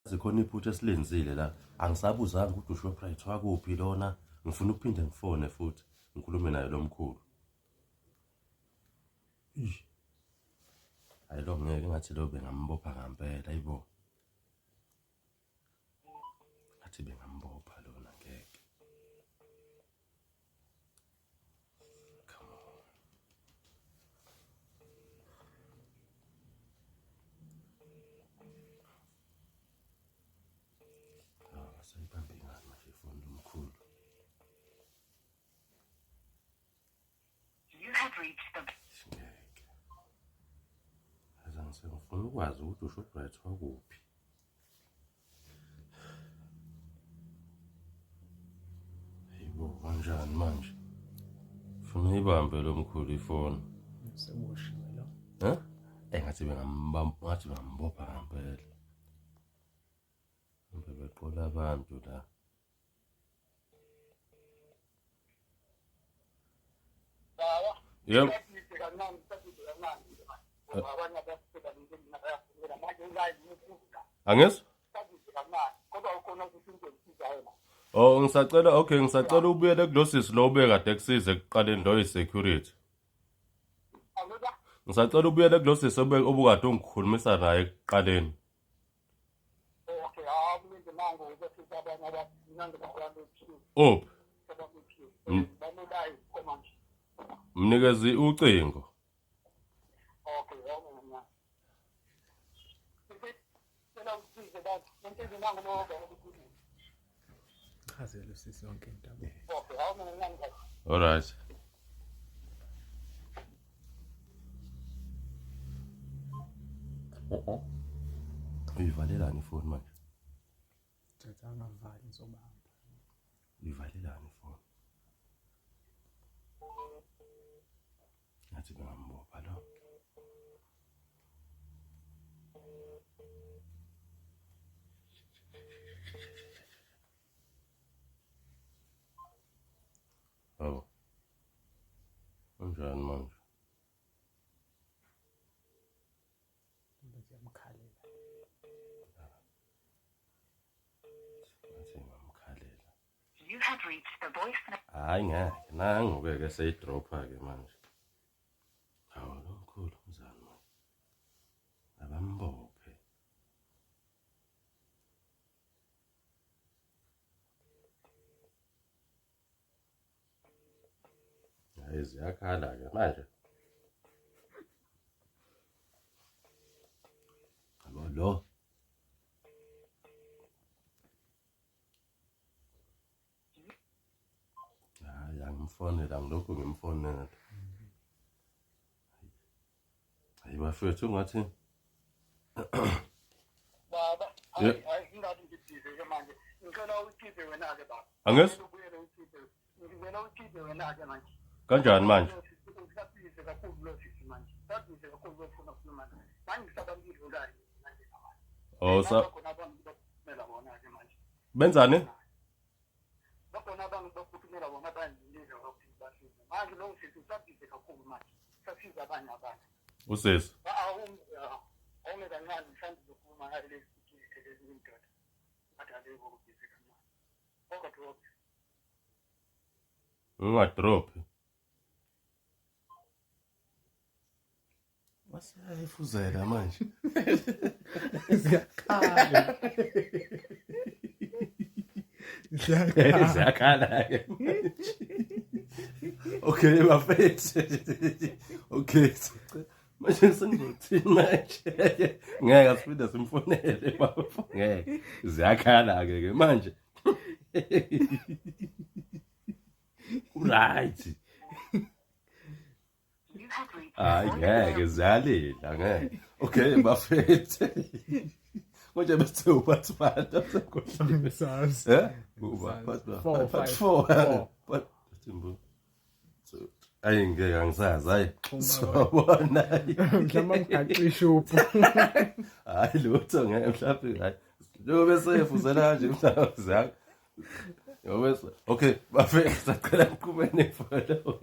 Zikhona iphutha esilenzile la. Angisabuzanga ukuthi uShoprite wakuphi lona. Ngifuna ukuphinde ngifone futhi ngikhulume naye lo mkhulu. Eish. Hayi lo ngeke ngathi lo bengambopha ngampela ayibo. Ngathi bengambopha lona ngeke. Come on. Ah, sayibambe ngani manje ifoni lomkhulu. You have reached the Ngeke. Aze ngifuna ukwazi ukuthi uShoprite wakuphi. Hayibo kanjani manje? Funa uyibambe lo mkhulu ifoni. Seboshiwe lo. Eh? Engathi bengambamba ngathi bengambopha ngempela. Mbe beqola abantu la. Yebo. Angizwa? Oh ngisacela okay ngisacela ubuyele kulosisi lo ubekade ekusiza ekuqaleni lo yi-security. Ngisacela ubuyele kulosisi obukade ungikhulumisa naye ekuqaleni. Uphi? Mnikeze ucingo. Chazela usisi yonke into yabo. All right. Uyivalelani ifoni manje? Tata angavali ngizobamba. Uyivalelani ifoni? Ngathi bengambopha lo. Yabo. Kanjani manje? Ngiyamkhalela. Ngathi ngamkhalela. You have reached the voice Hayi ngeke, nangu ke ke seyidropha ke manje. Hawu lo mkhulu mzani manje. Abambophe. Hayi ziyakhala ke manje. Yabo lo. Hayi angimfonela ngilokhu ngimfonela. Hayi bafethu ungathi Baba, hayi hayi ingathi ngibhizi ke manje. Ngicela ukhiphe wena ke baba. Angizwa? Ubuyele ukhiphe. Ngicela ukhiphe wena ke manje. Kanjani manje? Usabhizi kakhulu lo sisi manje. Usabhizi kakhulu lo funa ukukhuluma naye. Manje ngisabambile ulayi manje. Oh sa Khona abantu baphumela bona ke manje. benzani? Bakhona abantu baphuthumela bona bayangilindela ukuthi basize. Manje lo sisi usabhizi kakhulu manje. Sasiza abanye abantu. Usisi. Awume kancane mhlawumbe uzokhuluma ngayo lezi lezi indoda. Athi aleko kubhizi kancane. Ungadrop. Ungadrop. Wasayifuzela manje. Ziyakhala. Ziyakhala. Ziyakhala ke. Okay bafethu. Okay. Manje sengizothini manje? Ngeke asiphinde simfonele bafo. Ngeke. Ziyakhala ke ke manje. Right. Hayi ngeke ziyalila ngeke. Okay bafethu. Manje bethe ubathi bantu asekhohliwe. Ngisazi. Eh? Uba part Four, part five, 4. four. Part Timbo. Ayi ngeke angisazi hayi. Phuma Sobona. Mhlawumbe ngigaxa ishubhu. Hayi lutho ngeke mhlawumbe hayi. Njengoba esefuzela kanje mhlawumbe zakho. Njengoba okay bafethu sacela niqhube ne-follow.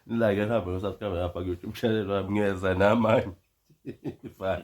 Like nihambe no-subscribe lapha ku-YouTube channel wami ngiyeza namanye. Bye.